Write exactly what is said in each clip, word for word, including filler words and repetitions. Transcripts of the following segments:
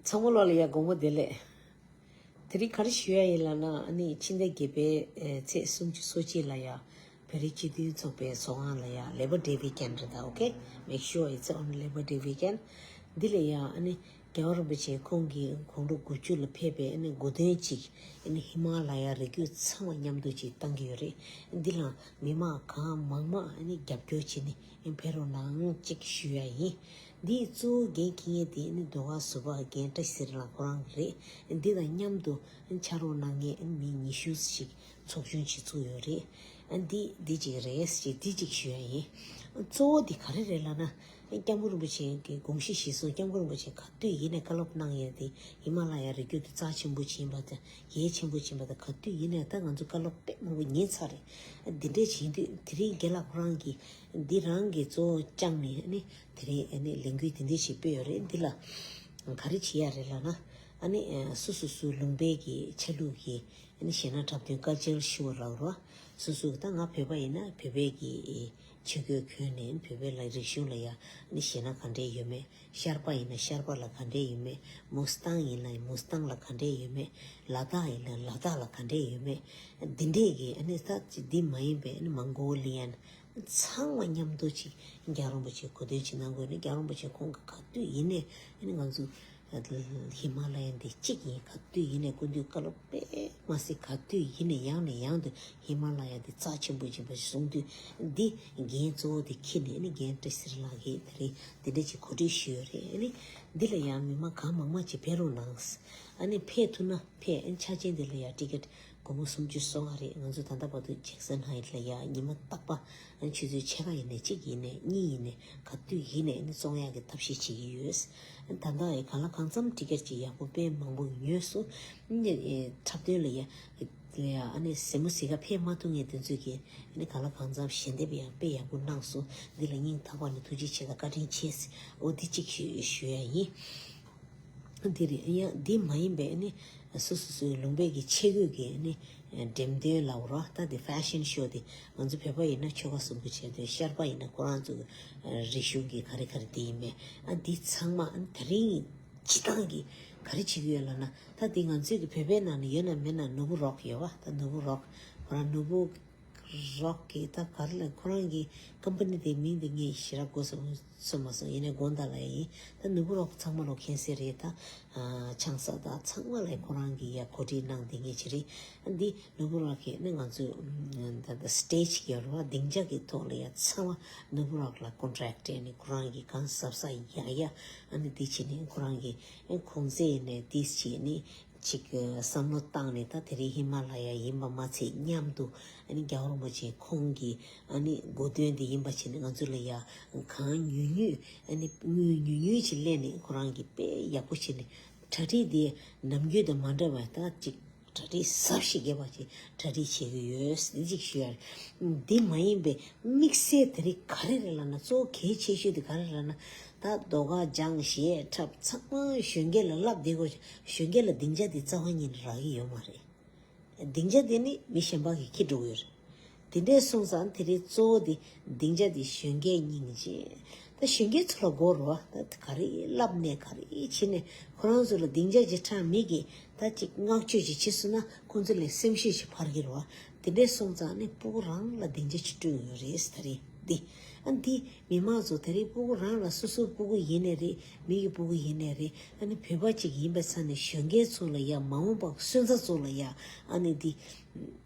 ཚང་མ་ལོ་ལ་ཡ་དགོང་མོ་བདེ་ལེགས། དེ་རིང་ག་རེ་ཞུ་ཡ་ཡིན་ལབ་ན། ཨ་ནི་ཕྱི་ཟླ་བརྒྱད་པའི་ཨེ་ཚེས་སུམ་ཅུ་སོ་གཅིག་ལ་ཡ་བོད་རིགས་སྤྱི་མཐུན་ཚོགས་པའི་ཚོགས་ཁང་ལ་ཡ་Labor Day weekend རེད་ད། Okay, make sure it's on Labor Day weekend. འདི་ལ་ཡ་ཨ་ནི་རྒྱལ་བ་རིན་པོ་ཆེ་ཁོང་གིས་དགུང་ལོ་དགུ་བཅུ་ལ་ཕེབས་པའི་ཨ་ནི་གོ་སྟོན་ཅིག་ཨ་ནི་ཧི་མ་ལ་ཡ་རི་རྒྱུད་ཚང་མ་མཉམ་དུ་ཅིག་བཏང་གི་ཡོད་རེད། འདི་ལ་མི་མང་གང་མང་མང་ཨ་ནི་རྒྱབ་སྐྱོར་བྱས་ནས་ཕེབས་རོགས་གནང་ཅིག་ཞུ་ཡ་ཡིན། འདིའི་གཙོ་བོ་འགན་འཁྱེར་མཁན་དེ་ནི་ཟློས་གར་ཟུར་པ་རྒན་བཀྲ་ཤིས་ཚེ་རིང་ལགས་ཁོ་རང་རེད། འདི་དང་མཉམ་དུ་ཕྱག་རོགས་གནང་མཁན་མི་ཉི་ཤུ་ཞིག་ཚོགས་ཆུང་ཞིག་བཙུགས་ཡོད་རེད། འདི་འདི་གཅིག་རེད་ཅེས་འདི་གཅིག་ཞུ་ཡ་ཡིན། གཙོ་བོ་འདི་ག་རེ་རེད་ལབ་ན། སྐྱབས་མགོན་རིན་པོ་ཆེ་གི་དགོངས་གཞི་གཞིར་བཟུང་སྐྱབས་མགོན་རིན་པོ་ཆེ་ག་དུས་ཡིན་ནའི་བཀའ་སློབ་གནང་ཡས་དེ་ཧི་མ་ལ་ཡ་རི་རྒྱུད་དུ་རྩ་ཆེན་པོ་ཕྱིན་པ་དང་གལ་ཆེན་པོ་ཕྱིན་པ་དང་། ག་དུས་ཡིན་ནའི་ད་ང་ཚོ་བཀའ་སློབ་དཔེ་མང་པོ་ཉན་ཚར་རེད། འདི་འདྲས་བྱེད་དུས་དེ་རིང་རྒན་ལགས་ཁོ་རང་གིས་འདི་རང་གི་གཙོ་བོ་བཅངས་ནས་ནི་དེ་རིང་ཨ་ནི་ལས་འགུལ་དེ་འདྲས་ཞིག་སྤེལ་ཡོད་རེད། འདི་ལ་ག་རེ་བྱེད་ཡ་རེད་ལབ་ན། ཨ་ནི་སོ་སོ་སོའི་ལུང་པའི་གི་ཆ་ལུགས་ཀྱི་ཨ་ནི་གཞས་སྣ་འཁྲབ་སྟོན་cultural show རག་རོ། སོ་སོ་ད་ང་བོད་པ་ཡིན་ན་བོད་པའི་གི་ཆས་གོས་གྱོན་ནས་བོད་པའི་ལ་རིག་གཞུང་ལ་ཡ་ཨ་ནི་གཞས་སྣ་ག་འདྲས་ཡོད་མེད། ཤར་པ་ཡིན་ན་ཤར་པ་ལ་ག་འདྲས་ཡོད་མེད། མུ་སི་ཐང་ཡིན་ན་མུ་སི་ཐང་ལ་ག་འདྲས་ཡོད་མེད། ལ་དྭགས་ཡིན་ན་ལ་དྭགས་ལ་ག་འདྲས་ཡོད་མེད། འདི་འདྲས་ཀྱི་ཨ་ནི་ད་འདི་མ་ཡིན་པའི་ཨ་ནི་མོང་གོ་ལི་ཡན་ཚང་མ་མཉམ་དུ་ཅིག་རྒྱལ་བ་རིན་པོ་ཆེ་གོ་སྟོན་ཅིག་གནང་དགོས་ནི། རྒྱལ་བ་རིན་པོ་ཆེ་ཁོང་གི་ག་དུས་ཡིན་ནའི་ཨ་ནི་ང་ཚོ་ཧི་མ་ལ་ཡ་འདི་གཅིག་ཡིན། ག་དུས་ཡིན་ནའི་སྐུ་མདུན་བཀའ་སློབ་དཔེ་མ་སྲིད་ག་དུས་ཡིན་ནའི་ཡང་ནས་ཡང་དུ་ཧི་མ་ལ་ཡ་འདི་རྩ་ཆེན་པོ་ཡིན་པ་གསུང་དུས། འདི་འགན་གཙོ་བོ་དེ་འཁྱེར་ནས་ཨ་ནི་རྒན་བཀྲ་ཤིས་ཚེ་རིང་ལགས་ཀྱིས་དེ་རིང་འདི་འདྲ་ཅིག་གོ་སྒྲིག་ཞུས་ཡོད་རེད། ཨ་ནི་འདི་ལ་ཡང་མི་མང་གང་མང་མང་ཅིག་ཕེབས་རོགས་གནང་། ཨ་ནི་ཕེབས་ཐུབ་ན་ཕེབས། ཨ་ནི་ཆ་རྐྱེན་འདི་ལ་ཡང་ཊི་ཀེ་ཊི་སྒོར་མོ་སུམ་ཅུ་སོ་ལྔ་རེད། ང་ཚོ་ད་ལྟ་བར་དུ་ཇེག་སན་ཧའི་ཊི་ལ་ཡ་ཉི་མ་རྟག་པར་ཨ་ནི་ཆུ་ཚོད་ཕྱེད་ཀ་ཡིན་ནའི་གཅིག་ཡིན་ནའི་གཉིས་ཡིན་ནའི་ག་དུས་ཡིན་ནའི་ཨ་ནི་བཙོང་ཡག་གི་ཐབས་ཤེས་བྱེད་ཀྱི་ཡོད། ཨ་ནི་ད་ལྟ་ཡི་གང་ལ་གང་འཚམ་ཊི་ཀེ་ཊི་ཅིག་ཡག་པོ་དཔེ་མང་པོ་ཉོས་སོང་། ཨ་ནི་འཁྲབ་སྟོན་ལ་ཡ་ལ་ཡ་ཨ་ནི་གཟིགས་མོ་གཟིགས་ག་ཕེབས་མ་ཐུབ་མཁན་དེ་ཚོས་ཀྱིས་ཨ་ནི་གང་ལ་གང་འཚམ་ཞལ་འདེབས་ཡང་དཔེ་ཡག་པོ་གནང་སོང་། འདི་ལ་སྙིང་ཐག་པ་ནས་ཐུགས་རྗེ་ཆེ་དང་བཀའ་དྲིན་ཆེ་ཟེར། འོ་འདི་གཅིག་ཞུ་ཞུ་ཡ་ཡིན། འདི་རེད། ཡང་འདི་མ་ཡིན་པའི་ནི་སོ་སོ་སོའི་ལུང་པའི་གི་ཆས་གོས་ཀྱི་ནི་འགྲེམས་སྟོན་ལབ་རོ། ད་འདི་ཕེ་ཤན་ཤོ་དེ་ང་ཚོ་བོད་པ་ཡིན་ན་ཆོལ་ཁ་གསུམ་པོ་བྱས་དུས། ཤར་པ་ཡིན་ན་ཁོ་རང་ཚོ་གི་རིག་གཞུང་གི་ག་རེ་ག་རེ་དེ་ཡིན་མེད། ཨ་འདི་ཚང་མ་ཨ་ནི་དེ་རིང་སྤྱི་བཏང་གི་ག་རེ་བྱེད་ཀྱི་ཡོད་ལབ་ན། ད་འདི་ང་ཚོའི་གི་བོད་པའི་ནང་ནས་ཡོད་ན་མེད་ན་ནོར་བུ་རོག་ཡོད་པ། ད་ནོར་བུ་རོག་ཁོ་རང་ནོར་བུ་རོག་གི་ད་ག་རེ་ལ་ཁོ་རང་གི་ཀམ་པ་ནི་དེ་མིང་དེ་ངས་ཞེ་དྲག་གོ་སོང་སོང་མ་སོང་། ཡིན་ནའི་དགོངས་དག་ལ་ཡིན། ད་ནོར་བུ་རོག་ཚང་མ་ལོ་མཁྱེན་གསལ་རེད། ད་ཨ་ཆང་ས་དང་ཚང་མ་ལ་ཁོ་རང་གི་ཡ་གོ་སྒྲིག་གནང་དེ་ངས་བྱེད་རེད། ཨ་འདི་ནོར་བུ་རོག་གི་ནི་ང་ཚོ་ད་ད་སི་ཊེ་ཇི་གི་རོ་སྡིངས་ཆ་གི་ཐོག་ལ་ཡ་ཚང་མ་ནོར་བུ་རོག་ལ་ཀོན་ཊེག་སྤྲད་ནས་ཁོ་རང་གི་གང་གཟབ་གཟབ་ཡ་ཡ་ཨ་ནི་འདི་བྱེད་ནས་ཁོ་རང་གི་ཁོང་ཚེ་ནས་ཏིས་བྱེད་ནི། ཅིག་བསམ་བློ་བཏང་ནས། ད་དེ་རིང་ཧི་མ་ལ་ཡ་ཡིན་པ་མ་ཚད་མཉམ་དུ་ཨ་ནི་རྒྱལ་བ་རིན་པོ་ཆེ་ཁོང་གི་ཨ་ནི་གོ་སྟོན་དེ་ཡིན་པ་བྱས་ནས་ང་ཚོ་ལ་ཡ་གང་ཉུང་ཉུང་ཨ་ནི་དངུལ་ཉུང་ཉུང་ཅིག་ལེན་ནས་ཁོ་རང་གི་དཔེ་ཡག་པོ་བྱས་ནས་གྲ་སྒྲིག་དེ་ནམ་རྒྱུན་དང་མ་འདྲ་བ་ད་ཅིག་གྲ་སྒྲིག་གཟབ་ཞིག་རྒྱབ་པ་ཅིག་གྲ་སྒྲིག་བྱེད་ཀྱི་ཡོད། འདི་གཅིག་ཞུ་ཡ་རེད། འདི་མ་ཡིན་པའི་དམིགས་བསལ་དེ་རིང་ག་རེ་རེད་ལབ་ན། གཙོ་བོ་གལ་ཆེ་ཤོས་དེ་ག་རེ་རེད་ལབ་ན། ད་ཟློས་གར་སྦྱངས་གཞས་འཁྲབ་ཚང་མ་གཞོན་སྐྱེས་ལ་བསླབ་བསྡད་དགོས། གཞོན་སྐྱེས་ལ་སྡིངས་ཆ་དེ་རྩ་བ་ཉིད་ནས་རག་གི་ཡོད་མ་རེད། སྡིངས་ཆ་དེ་ནི་མི་གཞན་པ་གིས་འཁྱེར་འགྲོ་གི་ཡོད་རེད། དེ་འདྲས་སོང་ཙང་དེ་རིང་གཙོ་བོ་དེ་སྡིངས་ཆ་དེ་གཞོན་སྐྱེས་སྙིང་རྗེ། ད་གཞོན་སྐྱེས་ཚོ་ལ་དགོས་རེད་བ། ད་ག་རེ་བསླབ་ནས་ག་རེ་བྱས་ནས་ཁོ་རང་ཚོ་ལ་སྡིངས་ཆ་ཅིག་འཁྲབ་མི་གིས་ད་ཅིག་བསྔགས་བརྗོད་ཅིག་བྱེད་སོང་ན་ཁོང་ཚོ་ལ་སེམས་ཤུགས་ཤིག་འཕར་གྱི་རེད་བ། དེ་འདྲས་སོང་ཙང་ནི་སྤུ་གུ་རང་ལ་སྡིངས་ཆ་ཅིག་སྤྲོད་ཡོད་རེད། ད་རེད་འདི། ཨ་འདི་མི་མང་ཚོ་ད་རེས་སྤུ་གུ་རང་ལ་སོ་སོའི་སྤུ་གུ་ཡིན་ནའི་རེད། མི་གི་སྤུ་གུ་ཡིན་ནའི་རེད། ཨ་ནི་བོད་པ་ཅིག་ཡིན་པའི་ཆ་ནས་གཞོན་སྐྱེས་ཚོ་ལ་ཡ་མ་འོངས་པ་སོན་རྩ་ཚོ་ལ་ཡ་ཨ་ནི་འདི་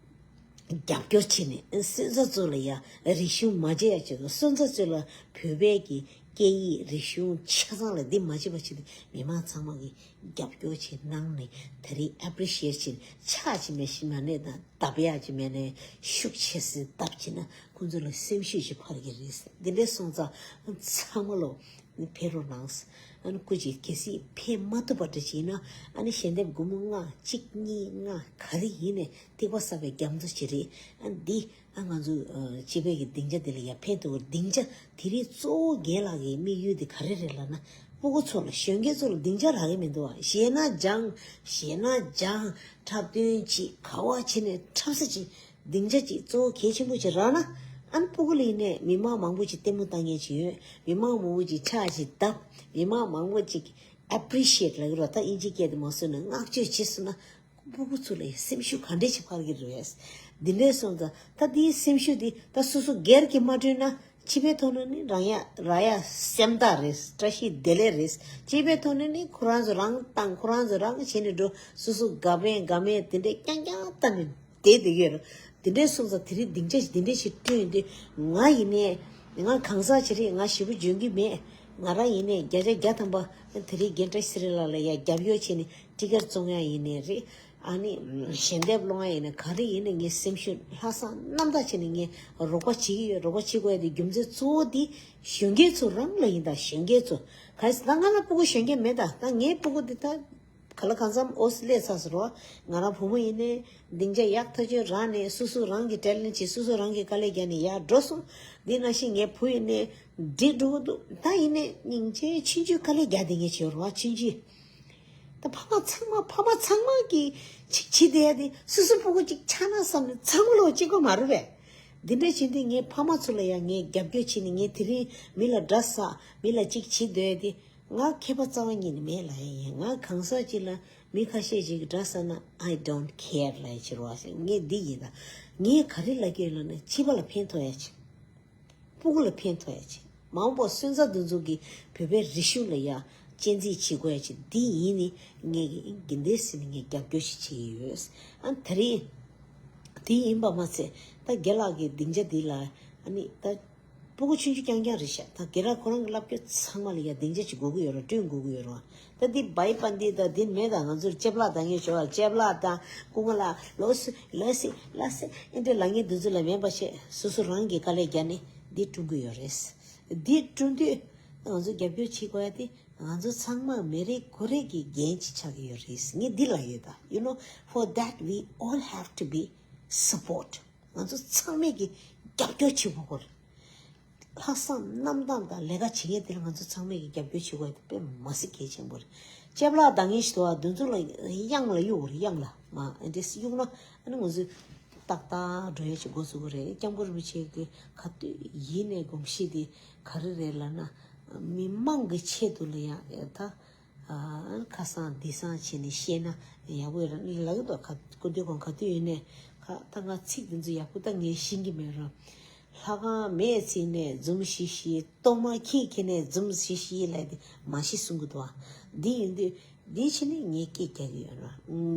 རྒྱབ་སྐྱོར་བྱས་ནས་སོན་རྩ་ཚོ་ལ་ཡ་རིག་གཞུང་མ་བརྗེད་ཡ་ཆེད་དུ་སོན་རྩ་ཚོ་ལ་བོད་པའི་གི་སྐད་ཡིག་རིག་གཞུང་ཆ་ཚང་ལ་འདི་མ་བརྗེད་པ་ཆེད་དུ་མི་མང་ཚང་མ་གི་རྒྱབ་སྐྱོར་བྱས་གནང་ནས་ད་རེས་ཨེ་པི་རི་ཤི་ཨེཊ་བྱས་ནས་ཕྱག་ཅིག་མེད་ཤི་མ་ནས་དང་བརྡབ་ཡག་ཅིག་མེད་ནས་ཤུགས་ཆེ་སེ་བརྡབ་བྱས་ན་ཁོང་ཚོ་ལ་སེམས་ཤུགས་ཤིག་འཕར་གྱི་རེད། འདི་འདྲས་སོང་ཙང་ཚང་མ་ལོ་ཕེབས་རོགས་གནང་། ཨ་ནི་སྐུ་མཁྱེན་གལ་སྲིད་ཕེབས་མ་ཐུབ་པ་འདྲ་ཞིག་ཡིན་ན་ཨ་ནི་ཞལ་འདེབས་སྒོར་མོ་ལྔ་གཅིག་གཉིས་ལྔ་ག་རེ་ཡིན་ནས་ཐིགས་པ་བསགས་པའི་རྒྱ་མཚོ་ཅིག་རེད། ཨ་འདི་ཨ་ང་ཚོ་ཨ་སྤྱི་པའི་གི་སྡིངས་ཆ་འདི་ལ་ཡར་ཕེབས་ཐུབ། སྡིངས་ཆ་དེ་རིང་གཙོ་བོ་རྒན་ལགས་ཀྱི་དམིགས་ཡུལ་འདི་ག་རེ་རེད་ལབ་ན། སྤུ་གུ་ཚོ་ལ་གཞོན་སྐྱེས་ཚོ་ལ་སྡིངས་ཆ་རག་གི་མི་འདུག་བ། གཞས་སྣ་སྦྱངས། གཞས་སྣ་སྦྱངས། འཁྲབ་སྟོན་ཅིག་ག་བ་བྱས་ནས་འཁྲབ་ས་ཅིག་སྡིངས་ཆ་ཅིག་གཙོ་བོ་གལ་ཆེན་པོ་ཅིག་རག་ན་ ཨ་ནི་སྤུ་གུ་ལ་ཡིན་ནའི་མི་མང་མང་པོ་ཅིག་ལྟད་མོ་ལྟ་མཁན་ཅིག་ཡོད། མི་མང་མང་པོ་ཅིག་ཕྱག་ཅིག་བརྡབ། མི་མང་མང་པོ་ཅིག་appreciate་ལབ་ཀྱི་རེད་བ། ད་དབྱིན་ཇིའི་སྐད་དུ་མ་སོང་ན་བསྔགས་བརྗོད་བྱས་སོང་ན། སྤུ་གུ་ཚོ་ལ་སེམས་ཤུགས་ག་འདྲས་ཞིག་འཕར་གྱི་རེད། འདི་འདྲས་སོང་ཙང་ད་འདིའི་སེམས་ཤུགས་འདི་ད་སོ་སོ་སྒེར་གྱིས་མ་བསྐྲུན་ན། སྤྱི་པའི་ཐོག་ནས་ནི་རང་ཡ་ར་ཡ་སེམས་ཐག་རེད། བཀྲ་ཤིས་བདེ་ལེགས་རེད། སྤྱི་པའི་ཐོག་ནས་ནི་ཁོ་རང་ཚོ་རང་བཏང་ཁོ་རང་ཚོ་རང་བྱས་ནས་འགྲོ། སོ་སོ་དགའ་མེད་དགའ་མེད་དེ་འདྲས་རྐྱང་རྐྱང་བཏང་ནས་བསྡད་བསྡད་ཀྱི་ཡོད་རེད། དེ་འདྲས་སོང་ཙང་དེ་རིང་སྡིངས་ཆ་ཞིག་དེ་འདྲས་ཞིག་བསྐྲུན་དུས། ང་ཡིན་ནའི་ང་གང་ཟག་ཅིག་རེད། ང་ཞེ་པོ་འཇོན་གྱི་མེད། ང་རང་ཡིན་ནའི་བརྒྱ་ཆ་བརྒྱ་ཐམ་པ་དེ་རིང་རྒན་བཀྲ་ཤིས་ཚེ་རིང་ལགས་ལ་ཡ་རྒྱབ་སྐྱོར་བྱས་ནས་སྤྲི་དཀར་བཙོང་ཡ་ཡིན་ནའི་རེད། ཨ་ནི་ཞལ་འདེབས་སློང་ཡ་ཡིན་ནའི་ག་རེ་ཡིན་ནའི་ངའི་སེམས་ཤུགས་ལྷག་བསམ་རྣམ་དག་བྱས་ནས་ངས་རོགས་པ་བྱེད་ཀྱི་ཡོད། རོགས་པ་བྱེད་དགོས་ཡ་དེ་རྒྱུ་མཚན་གཙོ་བོ་དེ་གཞོན་སྐྱེས་ཚོ་རང་ལ་ཡིན། ད་གཞོན་སྐྱེས་ཚོ་ག་རེ་ཟེར། ད་ང་ལ་སྤུ་གུ་གཞོན་སྐྱེས་མེད། ད་ད་ངའི་སྤུ་གུ་དེ་ད་ག་ལ་གང་འཚམ་འོ་སླེབས་ཚར་ཟེར་བ། ང་རང་བུ་མོ་ཡིན་ནའི་སྡིངས་ཆ་ཡག་ཐག་ཆོད་རག་ནས་སོ་སོ་རང་གི་ཊེ་ལེན་ཊི་བྱས། སོ་སོ་རང་གི་དཀའ་ལས་བརྒྱབ་ནས་ཡར་འགྲོ་སོང་། འདི་ནང་བཞིན་ངའི་བུ་ཡིན་ནའི་འགྲིག་འགྲོ་གི་འདུག་ད་ཡིན་ནའི་སྙིང་རྗེ་ཆུང་ཆུང་དཀའ་ལས་རྒྱག་བསྡད་མཁན་ཅིག་ཡོད་རེད་བ། ཆུང་ཆུང་། ད་ཕ་མ་ཚང་མ་ཕ་མ་ཚང་མ་གིས་ཅིག་བྱེད་བསྡད་ཡ་དེ་སོ་སོ་སྤུ་གུ་ཅིག་ཆགས་ན་བསམ་ནས་ཚང་མ་ལོག་གཅིག་པ་མ་རེད་པས། འདི་འདྲ་བྱེད་དུས་ངས་ཕ་མ་ཚོ་ལ་ཡང་ངས་རྒྱབ་སྐྱོར་བྱས་ནས་ངས་དེ་རིང་མི་ལ་འདྲ་ཟ། མི་ལ་ཅིག་བྱེད་སྡོད་ཡ་དེ་ང་མཁས་པ་རྩ་བ་ཉིད་ནས་མེད་ལབ་ཡ་ཡིན། ང་གང་ཟག་ཅིག་ལ་མི་ཁ་ཤས་ཅིག་གིས་འདྲ་ཟ་ན་I don't care་ལབ་ཡ་ཅིག་རེད་བ། ངས་འདི་ཡིན། ད་ངས་ག་རེ་ལབ་ཀྱི་ཡོད་ལབ་ན་སྤྱི་པ་ལ་ཕན་ཐོགས་ཡ་ཅིག་སྤུ་གུ་ལ་ཕན་ཐོགས་ཡ་ཅིག་མ་འོངས་པར་སོན་རྩ་འདི་ཚོ་གིས་བོད་པའི་རིག་གཞུང་ལ་ཡ་གཅེས་འཛིན་བྱེད་དགོས་ཡ་ཅིག་འདི་ཡིན་ནི་ངས་ཀྱི་འདི་འདྲས་ཟེར་ནས་ངས་རྒྱབ་སྐྱོར་ཞིག་བྱེད་ཀྱི་ཡོད། ཨ་དེ་རིང་དེ་ཡིན་པ་མ་ཚད་ད་རྒན་ལགས་ཀྱི་སྡིངས་ཆ་འདི་ལ་ཨ་ནི་ད་སྤུ་གུ་ཆུང་ཆུང་རྐྱང་རྐྱང་རེད་ཤག་ད་རྒན་ལགས་ཁོ་རང་གི་བསླབ་སྐྱོར་ཚང་མ་ལ་ཡ་སྡིངས་ཆ་ཅིག་དགོས་ཀྱི་ཡོད་རེད། བསྐྲུན་དགོས་ཀྱི་ཡོད་རེད། ད་འདི་བའི་པ་འདི་ད་འདི་མེད། ད་ང་ཚོར་ཅེབ་ལག་ད་ངས་ཞོ་ལ་ཅེབ་ལག་དང་སྐུ་ངོ་ལགས་ལོ་སི་ལོ་སི་ལ་སི་ཨེ་འདྲ་ལ་ངས་འདི་ཚོ་ལ་མེད་པ་བྱས། སོ་སོ་རང་གི་དཀའ་ལས་བརྒྱབ་ནས་འདི་བསྐྲུན་གྱི་ཡོད་རེད། འདི་བསྐྲུན་དུས་ང་ཚོ་རྒྱབ་སྐྱོར་བྱེད་དགོས་ཡ་དེ་ང་ཚོ་ཚང་མ་མི་རེ་ཁོ་རེ་གི་འགན་ཅིག་ཆགས་ཀྱི་ཡོད་རེད། ངས་འདི་ལ་ཡོད། ད་you know, for that we all have to be support. ང་ཚོ་ཚང་མས་ཀྱི་རྒྱབ་སྐྱོར་བྱེད་དགོས་ཀྱི་རེད། ལྷག་བསམ་རྣམ་དག་དང་ལས་ཀ་བྱེད་མཁན་དེ་ལ་ང་ཚོ་ཚང་མས་ཀྱི་རྒྱབ་སྐྱོར་བྱེད་དགོས་དེ་དཔེ་མ་སྲིད་གལ་ཆེན་པོ་རེད། ཅེབ་ལག་ད་ངས་ཞུ་བ་འདི་ཚོ་ལ་གཡང་ལ་གཡུག་རེད། གཡང་ལ་མ་འདྲེས་གཡུག་ན་ཨ་ནི་ང་ཚོས་ཏག་ཏག་འགྲོ་ཡས་ཅིག་འགོ་ཚུགས་ཀྱི་རེད། སྐྱབས་མགོན་རིན་པོ་ཆེ་གི་ག་དུས་ཡིན་ནའི་དགོངས་གཞི་དེ་ག་རེ་རེད་ལབ་ན། མི་མང་གི་ཆེད་དུ་ལ་ཡང་ད་ཁ་སང་འདི་སང་བྱས་ནས་བཤད་ན་ཡག་པོ་རེད་ལབ་ཀྱི་འདུག་ཁ་སྐུ་མདུན་ཁོང་ག་དུས་ཡིན་ནའི་ཁ་ད་ང་ཚིག་འདི་ཚོ་ཡག་པོ་ད་ངས་ཤེས་ཀྱི་མེད་རུང་། ལྷ་ཁང་མེད་ཚིག་ནས་འཛུམ་ཤིག་ཤིག་གཏོར་མ་ཁྱེར་ཁྱེར་ནས་འཛུམ་ཤིག་ཤིག་ལབ་དེ་མ་གཞི་གསུང་གི་འདུག་ཨ། འདི་ཡིན་དུས་འདི་ཕྱི་ནས་ངས་སྐད་རྒྱག་གི་ཡོད་ར།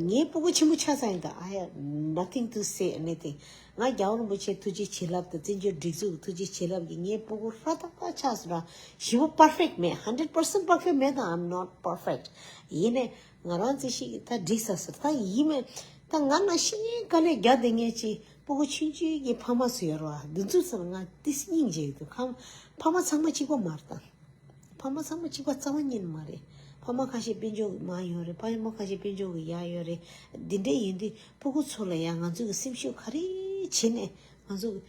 ངའི་སྤུ་གུ་ཆེན་པོ་ཆགས་ཚར་ཡིན་ད། I have nothing to say anything. ང་རྒྱལ་བ་རིན་པོ་ཆེ་ཐུགས་རྗེ་བྱིན་རླབས་དང་བཙན་བྱོལ་སྒྲིག་འཛུགས་ཀྱི་ཐུགས་རྗེ་བྱིན་རླབས་ཀྱིས་ངའི་སྤུ་གུ་ཧྲ་ཏག་ཏག་ཆགས་སོང་ར། ཞེ་པོ་perfect་མེད། hundred percent perfect མེད་ད། I'm not perfect. ཡིན་ནའི་ང་རང་ཚོ་ཞིག་ད་འགྲིག་ས་ཟེར་ད་ཡིན་མེད། ད་ང་ནང་བཞིན་དཀའ་ལས་རྒྱག་བསྡད་མཁན་ཅིག་སྤུ་གུ་ཆུང་ཆུང་གི་ཕ་མ་ཚོ་ཡོད་རེད་བ། འདི་ཚོ་ཚོར་ང་ཏིས་སྙིང་རྗེ་ཡོད་དུ་ཁམ། ཕ་མ་ཚང་མ་གཅིག་པ་མ་རེད་ད། ཕ་མ་ཚང་མ་གཅིག་པ་རྩ་བ་ཉིད་ནས་མ་རེད། ཕ་མ་ཁ་ཤས་དཔལ་འབྱོར་གྱི་མར་ཡོད་རེད། ཕ་མ་ཁ་ཤས་དཔལ་འབྱོར་གྱི་ཡར་ཡོད་རེད། འདི་འདྲ་ཡིན་དུས་སྤུ་གུ་ཚོ་ལ་ཡང་ང་ཚོ་གི་སེམས་ཤུགས་ག་རེ་བྱེད་ནས་ང་ཚོ་གི་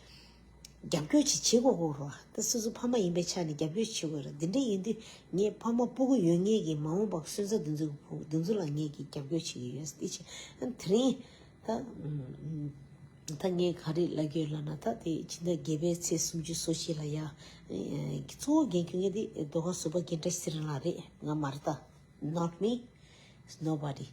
རྒྱབ་སྐྱོར་ཅིག་བྱེད་དགོས་ཀྱི་རེད་བ། ད་སོ་སོ་ཕ་མ་ཡིན་པའི་ཆ་ནས་རྒྱབ་སྐྱོར་བྱེད་དགོས་རེད། འདི་འདྲ་ཡིན་དུས་ངས་ཕ་མ་སྤུ་གུ་ཡོད་མཁན་གྱི་མ་འོངས་པ་སོན་རྩ་འདི་ཚོ་གི་བུ་འདི་ཚོ་ལ་ངས་ཀྱི་རྒྱབ་སྐྱོར་བྱེད་ཀྱི་ཡོད། དེ་ཆེ་དེ་རིང་ད་ད་ངས་ག་རེ་ལབ་ཀྱི་ཡོད་ལབ་ན། ད་དེ་ཕྱི་ཟླ་བརྒྱད་པའི་ཚེས་སུམ་ཅུ་སོ་བཞི་ལ་ཡ་གཙོ་བོ་འགན་འཁྱེར་མཁན་དེ་ཟློས་གར་ཟུར་པ་རྒན་བཀྲ་ཤིས་ཚེ་རིང་ལགས་རེད། ང་མ་རེད་ད། Not me. It's nobody.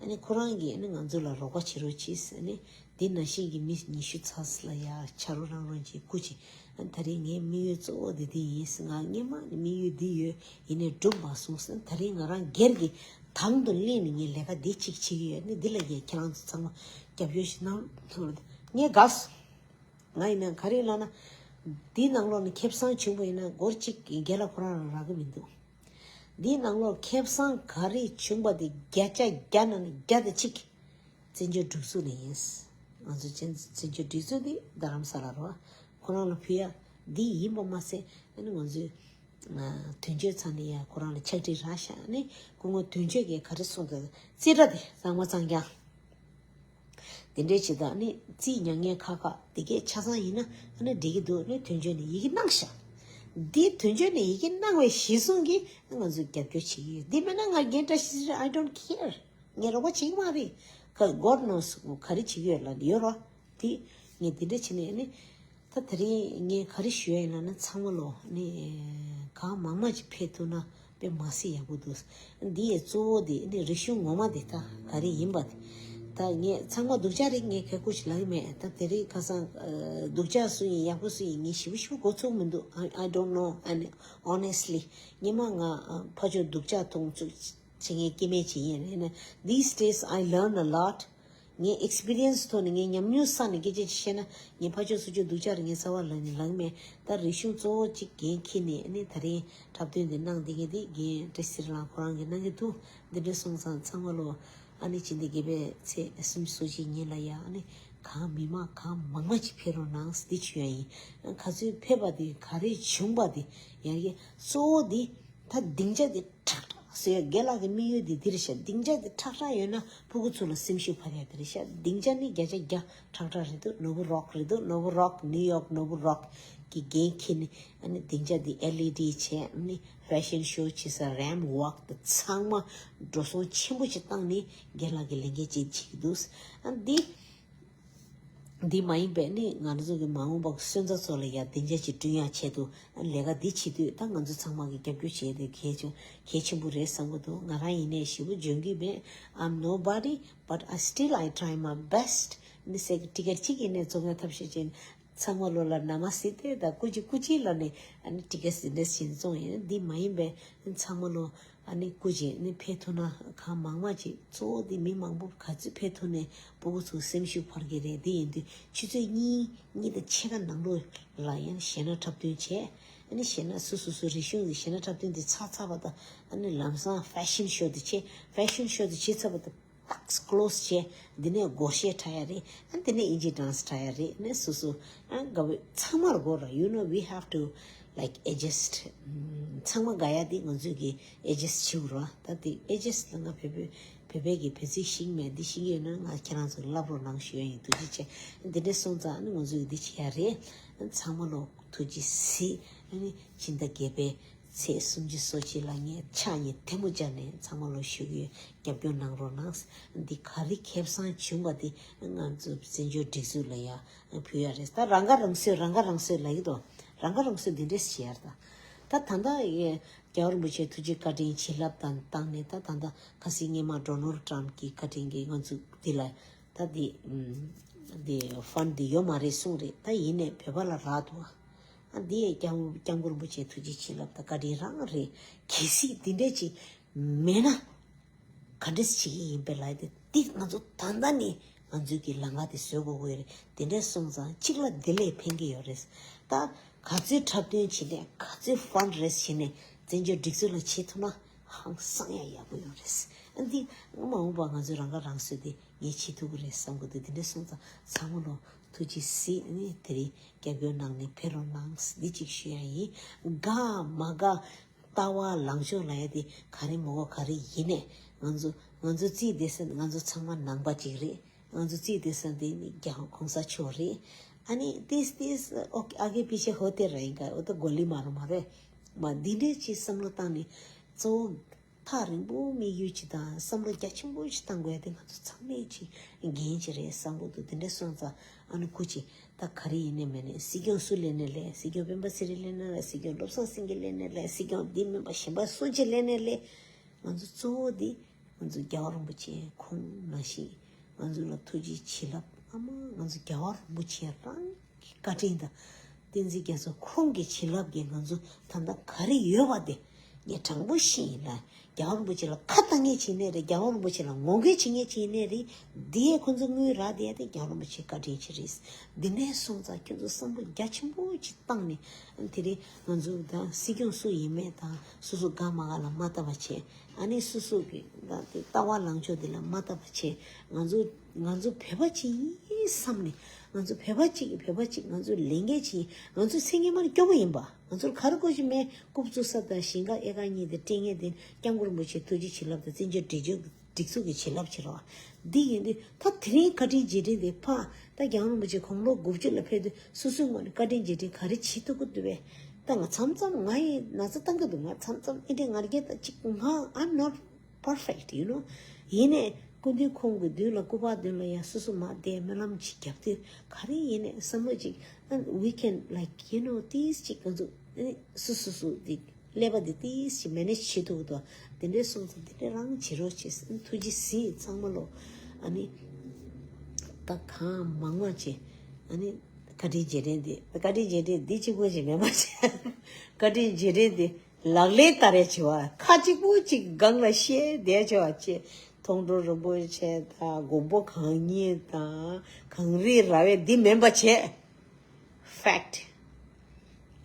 ཨ་ནི་ཁོ་རང་གིས་ཨ་ནི་ང་ཚོ་ལ་རོགས་པ་བྱེད་རོགས་གྱིས། ཨ་ནི་འདི་ནང་བཞིན་གྱི་མི་ཉི་ཤུ་ཚ་ལ་ཡ་ཆ་རོགས་རང་རང་གྱིས་སྐུ་མཁྱེན། ཨ་ནི་ད་རེས་ངའི་དམིགས་ཡུལ་གཙོ་བོ་འདི་འདི་ཡིན། ང་སྔོན་མ་ནས་དམིགས་ཡུལ་འདི་ཡོད། ཡིན་ནའི་འགྲུབ་མ་སོང་ཟེར། ད་རེས་ང་རང་སྒེར་གྱི་དང་དུ་གླེང་ནས་ངས་ལས་ཀ་འདི་གཅིག་བྱེད་ཀྱི་ཡོད། ཨ་ནི་འདི་ལ་ངས་ཁྱེད་རང་ཚོ་ཚང་མ་རྒྱབ་སྐྱོར་ཞིག་གནང་། ངས་དགའ་སོང་། ང་ཡིན་ན་ག་རེ་ལབ་ན། འདིའི་ནང་ལོགས་ནས་ཁེ་བཟང་བྱུང་བ་ཡིན་ན་སྒོར་གཅིག་རྒན་ལགས་ཁོ་རང་རང་རག་གི་མི་འདུག་འདིའི་ནང་ལོགས་ཁེ་བཟང་ག་རེ་བྱུང་བ་དེ་བརྒྱ་ཆ་བརྒྱ་ནང་ནས་བརྒྱ་དང་གཅིག་བཙན་བྱོལ་སྒྲིག་འཛུགས་ནས་ཡིན། ང་ཚོ་བཙན་བཙན་བྱོལ་སྒྲིག་འཛུགས་འདི་རྡ་རམ་ས་ལ་རེད་བ། ཁོ་རང་ལ་ཕུལ་ཡ་འདི་ཡིན་པ་མ་ཟད་ཨ་ནི་ང་ཚོའི་དོན་གཅོད་ཚང་ནས་ཡ་ཁོ་རང་ལ་ཕྱག་བྲིས་རག་ཤག་ཨ་ནི་སྐུ་ངོ་དོན་གཅོད་ཀྱིས་ག་རེ་གསུངས་འདུག་རྩིས་ཁྲ་དེ་གཙང་མ་གཙང་རྐྱང་། དེ་འདྲའི་བྱེད་སྟངས་ནི་རྩིས་མྱ་ངན་ཁག་ཁག་དེ་གས་ཆ་ཚང་ཡིན་ན་ཨ་ནི་འགྲིག་གི་འདུག་ནི་དོན་གཅོད་ནས་ཡི་གེ་གནང་ཤག་འདི་དོན་གཅོད་ནས་ཡི་གེ་གནང་བའི་གཞི་བཟུང་གིས་ང་ཚོས་རྒྱབ་སྐྱོར་བྱེད་ཀྱི་ཡོད། འདི་མིན་ན་ང་རྒན་བཀྲ་ཤིས་ཚེ་རིང་I don't care. ངས་རོགས་པ་བྱེད་ཀྱི་མ་རེད། ཁ་God knows ག་རེ་བྱེད་ཀྱི་ཡོད་ལ་ཡོད་རོ། དེ་ངས་འདི་འདྲ་བྱེད་ནས་ནི་ ད་དེ་རིང་ངས་ག་རེ་ཞུ་ཡ་ཡིན་ལབ་ན། ཚང་མ་ལོ་ནི་གང་མང་མང་ཅིག་ཕེབས་ཐུབ་ན་དཔེ་མ་སྲིད་ཡག་པོ་འདུག། འདི་ཡི་གཙོ་བོ་དེ་ནི་རིག་གཞུང་ངོ་མ་དེ་ད་ག་རེ་ཡིན་པ་དེ། ད་ངས་ཚང་མ་སྡུག་ཅག་རེད། ངས་ཁ་ཁུ་ཞིག་ལབ་ཀྱི་མེད། ད་དེ་རིང་ཁ་སང་ཨ་སྡུག་ཅག་སུ་ཡིན་ཡག་པོ་སུ་ཡིན་ངས་ཞིབ་པོ་ཞིབ་པོ་གོ་ཚོད་མི་འདུག། I, I don't know. And honestly, སྔོན་མ་ང་ཨ་ཕར་ཕྱོགས་སྡུག་ཅག་མཐོང་ཚུལ་བྱེད་མཁན་སྐྱེ་དམན་ཅིག་ཡིན་རེད་ན། These days I learn a lot. ངའི་ཨེགས་པི་རི་ཡན་སི་ཐོག་ནས། ངའི་ཉམས་མྱོང་བསགས་ནས་སྐད་ཆ་ཅིག་བཤད་ན། ངས་ཕར་ཕྱོགས་ཚུར་ཕྱོགས་སྡུག་ཅག་རེད། ངས་རྩ་བ་ལ་ནི་ལབ་མེད། ད་རིག་གཞུང་གཙོ་བོ་གཅིག་འགན་འཁྱེར་ནས་ནི་ད་རིང་འཁྲབ་སྟོན་འདི་གནང་བསྡད་མཁན་དེ་རྒན་བཀྲ་ཤིས་ཚེ་རིང་ལགས་ཁོ་རང་གིས་གནང་གི་འདུག། འདི་འདྲ་སོང་ཙང་ཚང་མ་ལོ་ཨ་ནི་སྤྱི་ཟླ་བརྒྱད་པའི་ཚེས་སུམ་ཅུ་སོ་གཅིག་ཉིན་ལ་ཡ་ཨ་ནི་གང་མི་མང་གང་མང་མང་ཅིག་ཕེབས་རོགས་གནང་འདི་ཞུ་ཡ་ཡིན། ག་ཚོད་ཕེབས་པ་དེ་ག་རེ་བྱུང་བ་དེ་ཡ་གི་གཙོ་བོ་དེ། ད་སྡིངས་ཆ་དེ་ཁྲག་ཁྲག་བཟོས་ཡ། རྒན་ལགས་ཀྱི་དམིགས་ཡུལ་དེ་འདི་རེད་ཤག། སྡིངས་ཆ་དེ་ཁྲག་ཁྲག་ཡོད་ན་ཕྲུ་གུ་ཚོ་ལ་སེམས་ཤུགས་འཕར་ཡ་དེ་རེད་ཤག། སྡིངས་ཆ་ནི་བརྒྱ་ཆ་བརྒྱ་ཁྲག་ཁྲག་རེད་འདུག། ནོ་བུ་རོག་རེད་འདུག། ནོ་བུ་རོག། ནིའུ་ཡོག་ནོ་བུ་རོག་གི་འགན་འཁྱེར་ནས་ཨ་ནི་སྡིངས་ཆ་དེ་ཨེལ་ཨི་ཌི་བྱས། ཨ་ནི་ཕེ་ཤན་ཤོ་བྱེད་ས་རེམ་ཝོག་དང་ཚང་མ་འགྲོ་སོང་ཆེན་པོ་ཞིག་བཏང་ནས་རྒན་ལགས་ཀྱི་ལས་འགན་ཅིག་བྱེད་ཀྱི་འདུག། ཨ་འདི། འདི་མ་ཡིན་པའི་ནི་ང་ཚོ་གི་མ་འོངས་པ་སོན་རྩ་ཚོ་ལ་ཡ་སྡིངས་ཆ་ཅིག་བསྐྲུན་ཡག་ཆེད་དུ་ལས་ཀ་འདི་བྱེད་དུས། ད་ང་ཚོ་ཚང་མ་གི་རྒྱབ་སྐྱོར་བྱེད་དེ་གལ་ཆེ་གལ་ཆེན་པོ་རེད་བསམ་གི་འདུག། ང་རང་ཡིན་ནའི་ཞེ་པོ་འཇོན་གི་མེད། I'm nobody, but I still I try my best. ནི་ཟེར་གི་ཊི་ཀེ་ཊི་གཅིག་ཡིན་ནའི་བཙོང་ཡག་ཐབས་ཤེས་བྱས་ནས་ཚང་མ་ལོ་ལ་ན་མ་སི་ཏེ་དང་སྐུ་མཁྱེན་སྐུ་མཁྱེན་ལབ་ནས་ཨ་ནི་ཊི་ཀེ་ཊི་འདི་འདྲ་བྱས་ནས་བཙོང་ཡིན། འདི་མ་ཡིན་པའི་ཚང་མ་ལོ། ཨ་ནི་སྐུ་མཁྱེན་ནི་ཕེབས་ཐུབ་ན་གང་མང་མང་ཅིག། གཙོ་བོ་དེ་མི་མང་པོ་ག་ཚོད་ཕེབས་ཐུབ་ནས་ཕྲུ་གུ་ཚོའི་སེམས་ཤུགས་འཕར་གི་རེད། དེ་ཡིན་དུས་ཆུ་ཚོད་གཉིས་གཉིས་དང་ཕྱེད་ཀ་ནང་ལོགས་ལ་ཡང་གཞས་སྣ་འཁྲབ་སྟོན་བྱས། ཨ་ནི་གཞས་སྣ་སོ་སོ་སོ་རིག་གཞུང་གི་གཞས་སྣ་འཁྲབ་སྟོན་དེ་ཚར་ཚར་བ་དང་། ཨ་ནི་ལམ་སང་ཕེ་ཤན་ཤོ་དེ་བྱས། ཕེ་ཤན་ཤོ་དེ་བྱས་ཚར་བ་དང་ཏག་ཀློ་སི་བྱས། འདི་ནས་སྒོར་གཞས་འཁྲབ་ཡ་རེད། ཨ་འདི་ནས་ཨིན་ཇི་ཌན་སི་འཁྲབ་ཡ་རེད། ཨ་ནི་སོ་སོ་ཨ་དགའ་བོ་ཚང་མར་དགོས་ར། You know, we have to, like, adjust. ཚང་མ་དགའ་ཡ་དེ་ང་ཚོས་ཀྱི་ཨེ་ཇེ་སི་བྱེད་དགོས་ར། ད་དེ་ཨེ་ཇེ་སི་ལ་ང་བོད་པའི་བོད་པའི་གི་བོད་ཚིག་ཤེས་མེད། འདི་ཤེས་ཀྱི་ཡོད་ན་ང་ཁྱེད་རང་ཚོ་ལབ་རོགས་གནང་ཞུ་ཡ་ཡིན། ཐུགས་རྗེ་ཆེ། འདི་འདྲ་སོང་ཙང་ཨ་ནི་ང་ཚོས་འདི་བྱེད་ཡ་རེད། ཚང་མ་ལོ་ཐུགས་རྗེ་གཟིགས། ཨ་ནི་ཕྱི་ཟླ་བརྒྱད་པའི་ཚེས་སུམ་ཅུ་སོ་གཅིག་ལ་ངས་ཕྱག་གཉིས་ཐལ་མོ་སྦྱར་ནས་ཚང་མ་ལོ་ཞུ་གི་ཡོད། རྒྱབ་སྐྱོར་གནང་རོགས་གནང་། འདི་ག་རེ་ཁེ་བཟང་བྱུང་བ་དེ་ང་ཚོ་བཙན་བྱོལ་སྒྲིག་འཛུགས་ལ་ཡ་ཕུལ་ཡ་རེད། ད་རང་ཁ་རང་གསོས། རང་ཁ་རང་གསོས་ལབ་ཀྱི་འདུག། རང་ཁ་རང་གསོས་འདི་འདྲས་བྱེད་ཡ་རེད། ད་ད་ལྟ་ཡ་རྒྱལ་བ་རིན་པོ་ཆེ་ཐུགས་རྗེ་བཀའ་དྲིན་བྱིན་རླབས་དང་བཏང་ནས། ད་ད་ལྟ་ཁ་སང་སྔོན་མ་ཌོ་ནལ་ཌི་ཊམ་གྱི་བཀའ་དྲིན་གྱིས་ང་ཚོ་འདི་ལ་ད་འདི་འདི་ཕན་འདི་ཡོད་མ་རེད་གསུངས་རེད། ད་ཡིན་ནའི་བོད་པ་ལ་རག་འདུག། ཨ་འདི་ཡ་སྐྱབས་སྐྱབས་མགོན་རིན་པོ་ཆེ་ཐུགས་རྗེ་བྱིན་རླབས་དང་བཀའ་དྲིན་རང་རེད། གལ་སྲིད་འདི་འདྲས་ཅིག་མེད་ན། ག་འདྲས་བྱེད་ཀྱི་ཡིན་པས་ལབ་དེ། འདི་ང་ཚོ་ད་ལྟ་ནས་ང་ཚོའི་གི་ལམ་ཁ་དེ་བཟོ་དགོས་ཀྱི་ཡོད་རེད། དེ་འདྲས་སོང་ཙང་གཅིག་ལ་དེ་ལས་ཕན་གྱི་ཡོད་རེད། ད་ག་ཚོད་འཁྲབ་སྟོན་བྱེད་ནས་ག་ཚོད་ཕན་རེས་བྱེད་ནས་བཙན་བྱོལ་སྒྲིག་འཛུགས་ལ་བྱེད་ཐུབ་ན་ཧང་སང་ཡ་ཡག་པོ་ཡོད་རེད། ཨ་འདི་མ་འོངས་པ་ང་ཚོའི་རང་ཁ་རང་གསོ་དེ་ངས་བྱེད་ཐུབ་ཀྱི་རེད་བསམ་གྱི་འདུག། དེ་འདྲས་སོང་ཙང་ཚང་མ་ལོ་ཐུགས་རྗེ་གཟིགས་ནས་དེ་རིང་རྒྱབ་སྐྱོར་གནང་ནས་ཕེབས་རོགས་གནང་། འདི་གཅིག་ཞུ་ཡ་ཡིན། དགའ་མ་དགའ། ལྟ་བ་ལངས་ཕྱོགས་ལ་ཡ་དེ་ག་རེ་མོ་གོ་ག་རེ་ཡིན་ནས། ང་ཚོ་ང་ཚོ་རྩིས་དེ་ས་ང་ཚོ་ཚང་མ་ནང་པ་ཅིག་རེད། ང་ཚོ་རྩིས་དེ་ས་དེ་ནི་རྒྱ་གོང་ས་མཆོག་རེད། ཨ་ནི་this this okay, आगे पीछे होते रहेगा, वो तो गोली मारो मारे. མ་འདི་འདྲའི་ཅིག་བསམ་བློ་བཏང་ནས་གཙོ་བོ་ཐག་རིང་པོ་དམིགས་ཡུལ་ཅིག་དང་བསམ་བློ་རྒྱ་ཆེན་པོ་ཞིག་བཏང་དགོས་ཡ་དེ་ང་ཚོ་ཚང་མས་ཅིག་འགན་ཅིག་རེད་བསམ་གྱི་འདུག། དེ་འདྲ་སོང་ཙང་ཨ་ནི་སྐུ་མཁྱེན། ད་ག་རེ་ཡིན་ནའི་མིན་ནའི་སྲིད་སྐྱོང་སུ་ལེན་ནའི་ལེན། སྲིད་སྐྱོང་སྤེན་པ་ཚེ་རིང་ལེན་ནའི་ལེན། སྲིད་སྐྱོང་བློ་བཟང་སེང་གེ་ལེན་ནའི་ལེན། སྲིད་སྐྱོང་འདི་མིན་པ་གཞན་པ་སུ་གཅིག་ལེན་ནའི་ལེན། ང་ཚོ་གཙོ་བོ་འདི་ང་ཚོ་རྒྱལ་བ་རིན་པོ་ཆེ་ཁོང་ནང་བཞིན་ང་ཚོ་ལ་ཐུགས་རྗེ་བྱིན་རླབས། ཨ་མ་ང་ཚོ་རྒྱལ་བ་རིན་པོ་ཆེ་རང་གི་བཀའ་དྲིན་དང་། བསྟན་འཛིན་རྒྱ་མཚོ་ཁོང་གི་བྱིན་རླབས་ཀྱིས་ང་ཚོ་ད་ལྟ་ག་རེ་ཡོད་པ་དེ་ངས་དྲང་པོ་བཤད་ཡིན་ལ། རྒྱལ་བ་རིན་པོ་ཆེ་ལ་ཁ་བཏང་མཁན་ཅིག་ཡིན་ནའི་རེད། རྒྱལ་བ་རིན་པོ་ཆེ་ལ་ངོ་རྒོལ་བྱེད་མཁན་ཅིག་ཡིན་ནའི་རེད། འདི་ཡས་ཁོང་ཚོ་དངུལ་རག་བསྡད་ཡ་དེ་རྒྱལ་བ་རིན་པོ་ཆེའི་བཀའ་དྲིན་ཅིག་རེད། འདི་ནས་སོང་ཙང་ཁྱོད་ཚོ་བསམ་བློ་རྒྱ་ཆེན་པོ་ཅིག་བཏང་ནས། དེ་རིང་ང་ཚོ་ད་སྲིད་སྐྱོང་སུ་ཡིན་མིན་དང་སོ་སོ་དགའ་མ་དགའ་ལ་མ་ལྟ་བ་བྱས། ཨ་ནི་སོ་སོ་གི་ད་དེ་ལྟ་བ་ལངས་ཕྱོགས་དེ་ལ་མ་ལྟ་བ་བྱས། ང་ཚོ་ང་ཚོ་བོད་པ་ཅིག་ཡིན་བསམ་ནས། ང་ཚོ་བོད་པ་གཅིག་གིས་བོད་པ་གཅིག་ང་ཚོ་ལས་འགན་ཅིག་ཡིན། ང་ཚོ་ཚེ་སྔོན་མར་སྐྱོ་པོ་ཡིན་པ། ང་ཚོར་ག་རེ་དགོས་ཀྱི་མེད། རྐུབ་བཙུགས་ས་དང་ཞིང་ཁ་ཨེ་ཀར་གཉིས་དེ་སྤྲད་མཁན་དེ་སྐྱབས་མགོན་རིན་པོ་ཆེའི་ཐུགས་རྗེ་བྱིན་རླབས་དང་བཙན་བྱོལ་སྒྲིག་འཛུགས་སྒྲིག་འཛུགས་ཀྱི་བྱིན་རླབས་བྱེད་རོགས། འདི་ཡིན་དུས་ད་དེ་རིང་བཀའ་དྲིན་རྗེས་དྲན་དེ་ཕར་ད་རྒྱལ་བ་རིན་པོ་ཆེ་དགུང་ལོ་དགུ་བཅུ་ལ་ཕེབས་དུས་སོ་སོའི་ངོས་ནས་བཀའ་དྲིན་རྗེས་དྲན་ག་རེ་བྱེད་ཐུབ་ཀྱི་འདུག་པས། ད་ང་མཚམས་མཚམས་ང་ཡི་ན་ཚ་བཏང་གི་འདུག། ང་མཚམས་མཚམས་ཨེ་འདྲས་ང་རྒྱལ་ད་ཅིག་ང་I'm not perfect, you know. ཡིན་ནའི་ སྐུ་མདུན་ཁོང་གི་མདུན་ལ་སྐུ་པར་མདུན་ལ་ཡང་སོ་སོ་མར་བསྡད་སྨོན་ལམ་ཅིག་རྒྱབ་དུས་ག་རེ་ཡིན་ནའི་བསམ་བློ་ཅིག we can, like, you know, this ཅིག་ང་ཚོ་སོ་སོ་སོ་འདི་ཀླད་པ་འདི་ཏིས་ཅིག་མེ་ནེཇ་བྱེད་ཐུབ་ཀྱི་འདུག་དེ་འདྲའི་སོང་ཙང་དེ་འདྲའི་རང་བྱེད་རོགས་བྱེད། ཐུགས་རྗེ་གཟིགས་ཚང་མ་ལོ། ཨ་ནི་ད་གང་མང་མང་བྱེད། ཨ་ནི་བཀའ་དྲིན་རྗེས་དྲན་འདི་བཀའ་དྲིན་རྗེས་དྲན་འདི་གཅིག་པོ་ཞིག་མེད་པ་བྱེད། བཀའ་དྲིན་རྗེས་དྲན་འདི་ལག་ལེན་བསྟར་ཡ་བྱེད་པ། ཁ་གཅིག་པོ་གཅིག་སྒང་ལ་བཤད་བསྡད་བྱེད་པ་བྱེད། མཐོང་གྲོལ་རིན་པོ་ཆེ་དང་མགོན་པོ་གང་ཉིད་དང་གངས་རི་ར་བས་འདི་མིན་པ་བྱེད། ཕེག་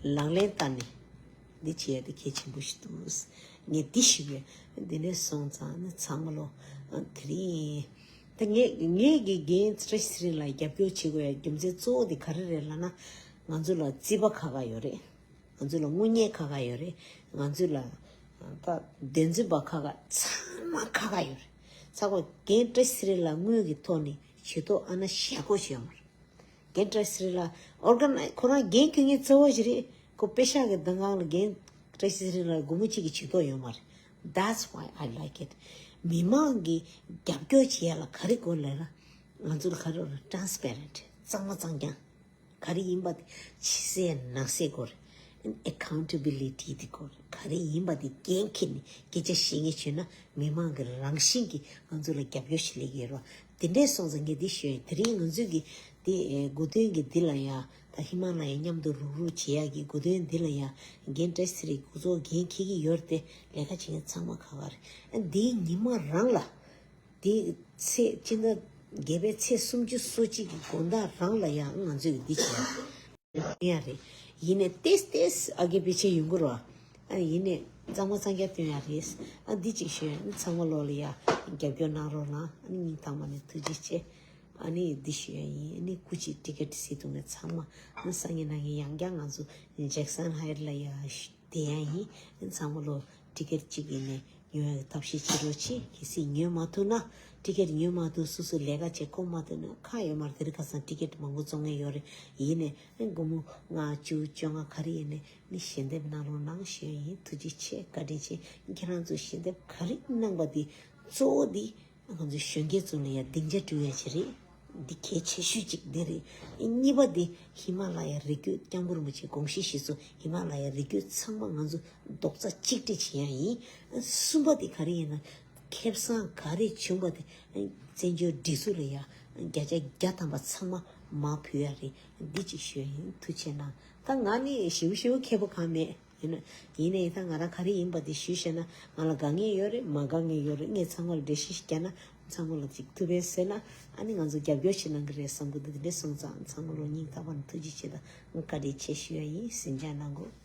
ཊི། ལག་ལེན་བསྟར་ནས་འདི་བྱེད་ཡ་དེ་གལ་ཆེན་པོ་ཞིག་འདུག་ངས་འདི་ཞིག་བས་འདི་ནས་སོང་ཙང་ནི་ཚང་མ་ལོ། དེ་རིང་ད་ངས་ངས་ཀྱི་རྒན་བཀྲ་ཤིས་ཚེ་རིང་ལ་རྒྱབ་སྐྱོར་བྱེད་དགོས་ཡ་རྒྱུ་མཚན་གཙོ་བོ་དེ་ག་རེ་རེད་ལབ་ན། ང་ཚོ་ལ་རྩིས་པ་ཁག་ཁག་ཡོད་རེད། ང་ཚོ་ལ་དངུལ་གཉེར་ཁག་ཁག་ཡོད་རེད། ང་ཚོ་ལ་ད་འདོན་འཛིན་པ་ཁག་ཁག་ཚང་མ་ཁག་ཁག་ཡོད་རེད། ཚ་བོ་རྒན་བཀྲ་ཤིས་ཚེ་རིང་ལ་དངུལ་གྱི་ཐོག་ནས་བྱེད་ཐོག་ཨ་ན་ཞེ་ཁོ་ཞེ་མར། རྒན་བཀྲ་ཤིས་ཚེ་རིང་ལ་ཨོར་ག་ནའི་ཁོ་རང་རྒན་ཁྱོད་ངའི་རྩ་བ་ཞིག་རེད། ཁོ་པེ་ཤག་གི་མདུན་ཁང་ལ་རྒན་བཀྲ་ཤིས་ཚེ་རིང་ལ་སྒོར་མོ་གཅིག་གི་བྱེད་ཐོག་ཡོད་མ་རེད། That's why I like it. མི་མང་གི་རྒྱབ་སྐྱོར་བྱེད་ཡ་ལ་ག་རེ་དགོས་ལབ་ན། ང་ཚོ་ལ་ག་རེ་རེད། ཊ་རན་སི་པེ་རེན་ཊི། གཙང་མ་གཙང་རྐྱང་། ག་རེ་ཡིན་པ་དེ་ཕྱི་གསལ་ནང་གསལ་དགོས་རེད། ཨེ་ཁའུན་ཊེ་བི་ལི་ཊི་དེ་དགོས་རེད། ག་རེ་ཡིན་པ་དེ་འགན་འཁྱེར་ནས་སྐད་ཆ་བཤད་མཁན་བྱུང་ན་མི་མང་གི་རང་བཞིན་གྱིས་ང་ཚོ་ལ་རྒྱབ་སྐྱོར་ཞིག་སླེབས་ཀྱི་རེད་བ། དེ་འདྲའི་སོང་ཙང་ངས་འདི་ཞུ་ཡ་ཡིན། དེ་རིང་ང་ཚོས་ཀྱི་དེ་ཨེ་དགོས་དོན་གྱི་འདི་ལ་ཡ་ད་ཧི་མ་ལ་ཡ་མཉམ་དུ་རུག་རུག་བྱེད་ཡ་གི་དགོས་དོན་འདི་ལ་ཡ་རྒན་བཀྲ་ཤིས་ཚེ་རིང་འགོ་གཙོ་འགན་འཁྱེར་གྱི་ཡོད་རེད་དེ། ལས་ཀ་བྱེད་མཁན་ཚང་མ་ཁག་ཁག་རེད། ཨ་འདིའི་ཉི་མ་རང་ལ། དེའི་ཚེས་སྤྱི་ཟླ་བརྒྱད་པའི་ཚེས་སུམ་ཅུ་སོ་གཅིག་གི་དགོང་དག་རང་ལ་ཡང་ང་ཚོས་འདི་བྱེད་ཡ་རེད། ཡིན་ནའི་ཏེས་ཏེས་ཨ་གེ་པི་ཆེ་ཡོང་གི་རོ། ཨ་ཡིན་ནའི་གཙང་མ་གཙང་རྐྱང་སྟོན་ཡ་རེད། ཨ་འདི་གཅིག་ཞུ་ཡ་ཡིན། ཚང་མ་ལོ་ལ་ཡ་རྒྱབ་སྐྱོར་གནང་རོགས་གནང་། ཨ་ནི་སྙིང་ཐག་པ་ནས་ཐུགས་རྗེ་ཆེ། ཨ་ནི་འདི་ཞུ་ཡ་ཡིན། ཨ་ནི་སྐུ་མཁྱེན་ཊི་ཀེ་ཊི་གཟིགས་འདུག་མཁན་ཚང་མ། ཨ་ནི་སང་ཉིན་གནངས་ཉིན་ཡང་བསྐྱར་ང་ཚོ་ཇེག་སན་ཧའེ་ཊི་ལ་ཡ་བསྡད་ཡ་ཡིན། ཨ་ནི་ཚང་མ་ལོ་ཊི་ཀེ་ཊི་གཅིག་ཡིན་ནའི། ཉོ་ཡག་གི་ཐབས་ཤེས་བྱེད་རོགས་གྱིས། གལ་སྲིད་ཉོ་མ་ཐུབ་ན། ཊི་ཀེ་ཊི་ཉོ་མ་ཐུབ། སོ་སོ་ལས་ཀ་བྱེད་ཁོམ་མ་ཐུབ་ན་ཁག་ཡོད་མ་རེད། དེ་རིང་ཁ་སང་ཊི་ཀེ་ཊི་མང་པོ་བཙོང་མཁན་ཡོད་རེད། ཡིན་ནའི་སྒོར་མོ་ལྔ་བཅུ་བཅོ་ལྔ་ག་རེ་ཡིན་ནའི་ནི་ཞལ་འདེབས་གནང་རོགས་གནང་ཞུ་ཡ་ཡིན། ཐུགས་རྗེ་ཆེ། བཀའ་དྲིན་ཆེ། ཁྱེད་རང་ཚོས་ཞལ་འདེབས་ག་རེ་གནང་པ་དེ་གཙོ་བོ་དེ་ང་ཚོ་གཞོན་སྐྱེས་ཚོ་ལ་ཡ་སྡིངས་ཆ་སྤྲོད་ཡ་ཅིག་རེད། འདི་གལ་ཆེ་ཤོས་གཅིག་འདི་རེད། གཉིས་པ་འདི་ཧི་མ་ལ་ཡའི་རི་རྒྱུད། སྐྱབས་མགོན་རིན་པོ་ཆེའི་དགོངས་གཞི་གཞི་བཟུང་ཧི་མ་ལ་ཡའི་རི་རྒྱུད་ཚང་མ་ང་ཚོ་རྡོག་རྩ་གཅིག་སྒྲིལ་བྱེད་ཡ་ཡིན། གསུམ་པ་འདི་ག་རེ་ཡིན་ན། ཁེ་བཟང་ག་རེ་བྱུང་བ་དེ་བཙན་བྱོལ་སྒྲིག་འཛུགས་ལ་ཡ་བརྒྱ་ཆ་བརྒྱ་ཐམ་པ་ཚང་མ་མར་ཕུལ་ཡ་རེད། འདི་གཅིག་ཞུ་ཡ་ཡིན། ཐུགས་རྗེ་གནང་། ད་ང་ནི་ཞེ་པོ་ཞེ་པོ་མཁས་པོ་གང་མེད། ཡིན་ན། ཡིན་ནའི་ད་ང་རང་ག་རེ་ཡིན་པ་དེ་ཞུས་བཤད་ན་ང་ལ་དགའ་མཁན་ཡོད་རེད། མ་དགའ་མཁན་ཡོད་རེད། ངས་ཚང་མ་ལ་འགྲེལ་བཤད་ཞིག་བརྒྱབ་ན་ཚང་མ་ལ་ཅིག་ཐུགས་ཕན་གསོས་ན། ཨ་ནི་ང་ཚོ་རྒྱབ་སྐྱོར་ཞིག་གནང་གི་རེད་བསམ་གི་འདུག་དེ་འདྲས་སོང་ཙང་ཚང་མ་ལ་སྙིང་ཐག་པ་ནས་ཐུགས་རྗེ་ཆེ་དང་བཀའ་དྲིན་ཆེ་ཞུ་ཡ་ཡིན། གཟིམ་འཇགས་གནང་དགོས།